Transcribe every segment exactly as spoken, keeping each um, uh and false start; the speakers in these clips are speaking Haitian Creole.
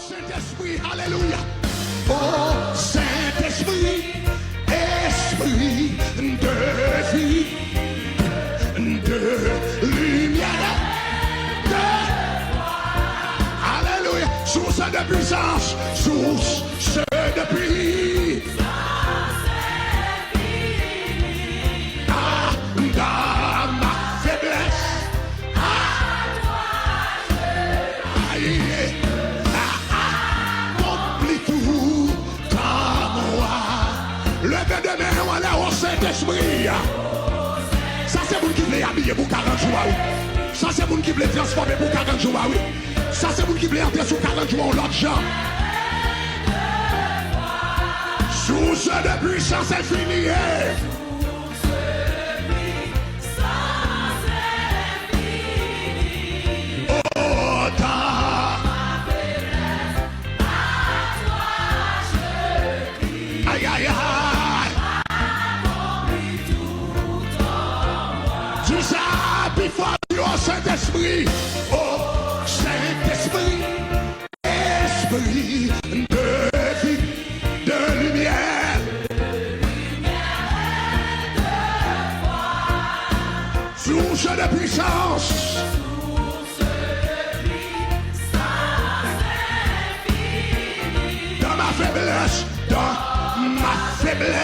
Sentespri, alelouya. O Sentespri, Espri de vi, de limyè, de, alelouya. Source de puissance, source de puissance. Ah, dans ma faiblesse. Ah, aïe, ah, accomplis tout en moi. Leve de men w anlè, o Sentespri. Sa se moun ki vle abiye pou karant jou a, wi. Sa se moun ki vle transfòme pou karant jou a, wi. Sa se moun ki vle antre sou karant jou a yon lòt jan. Source de puissance infinie. Autant. Aïe, aïe, aïe. Di sa pi fò, di, o Sentespri, o Sentespri. Esprit de vie, de lumière. Source de puissance. Dans ma faiblesse, dans ma faiblesse.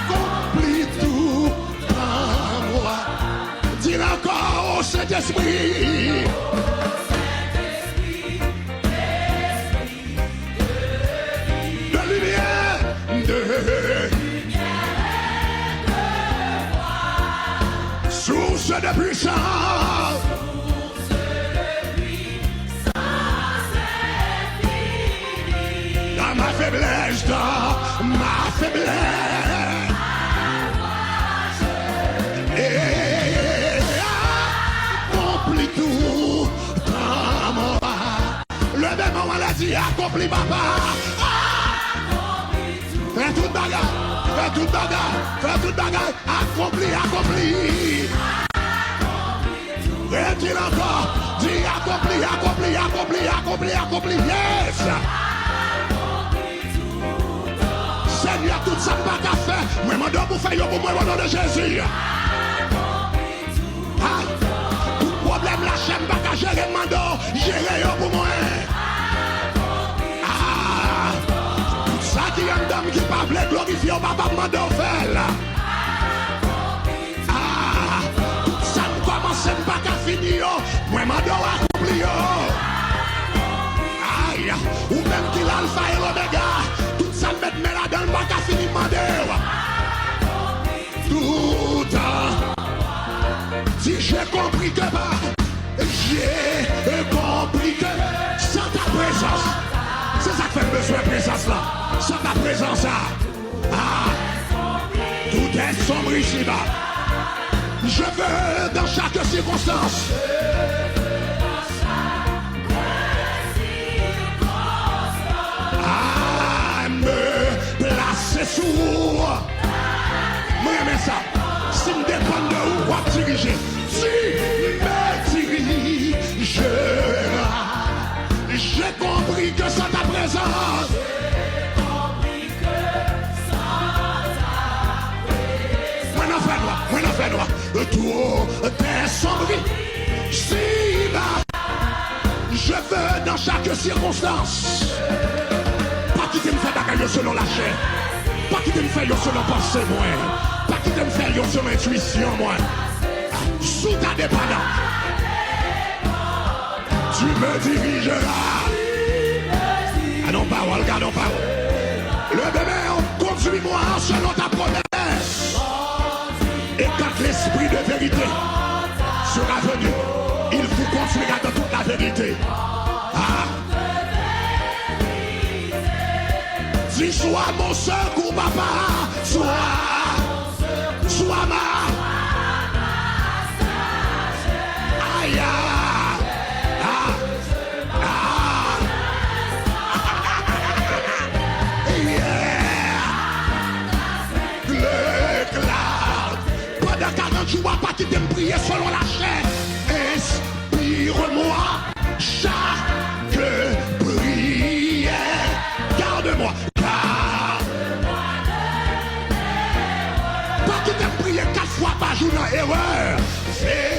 Accomplis tout en moi. Di l ankò, o Sentespri. De lumière, de source de puissance. Dans ma faiblesse, dans ma faiblesse. Et accomplis tout en moi. Leve men w anlè, di, akonpli, papa. Fè tout bagay, fè tout bagay, fè tout bagay. Akonpli, akonpli. Redi l ankò. Di, akonpli, akonpli, akonpli, akonpli, akonpli. Yes. Senyè, tout sa m pa ka fè, mwen mande w pou fè yo pou mwen, o non de Jezi. Ah, tout pwoblèm lachè m pa ka jere, m mande w jere yo pou mwen. Ah, tout sa ki anndan m ki pa vle glorifye w, papa, m mande w fè l. Ah, tout sa m kòmanse m pa ka fini yo, mwen mande w akonpli yo. Ay, ou menm ki Lalfa e Lomega, tout sa m met men ladan l m pa ka fini, m mande w. Tout en. Di, j'ai compris que par, j'ai compris que sans ta présence. Se sa k fè m bezwen prezans lan. Sans ta présence, ah, ah, tout est sombre ici-bas. Je veux dans chaque circonstance. Ah, me placer sous. Mwen renmen sa. Si m depann de ou, w ap dirije. Tu me dirigeras. J'ai compris que sans ta présence. Mwen nan fènwa, mwen nan fènwa. Tout est sombre ici-bas. Je veux dans chaque circonstance. Pa kite m fè bagay yo selon lachè. Pa kite m fè yo selon panse mwen. Pa kite m fè yo selon entwisyon mwen. Sous ta dépendance, tu me dirigeras. Gade yon pawòl, gade yon pawòl. Leve men w, conduis-moi selon ta promesse. Et quand l'esprit de vérité sera venu, il vous conduira dans toute la vérité. Ah. Dis, sois mon secours, papa. Sois, sois ma. Aïe, ah, ah, ah. Yeah. Le cloud. Pandan karant jou a, pa kite m priye selon lachè. Inspire-moi chaque prière. Garde-moi, garde-moi de l'erreur. Pa kite m priye kat fwa pa jou nan erè. Fais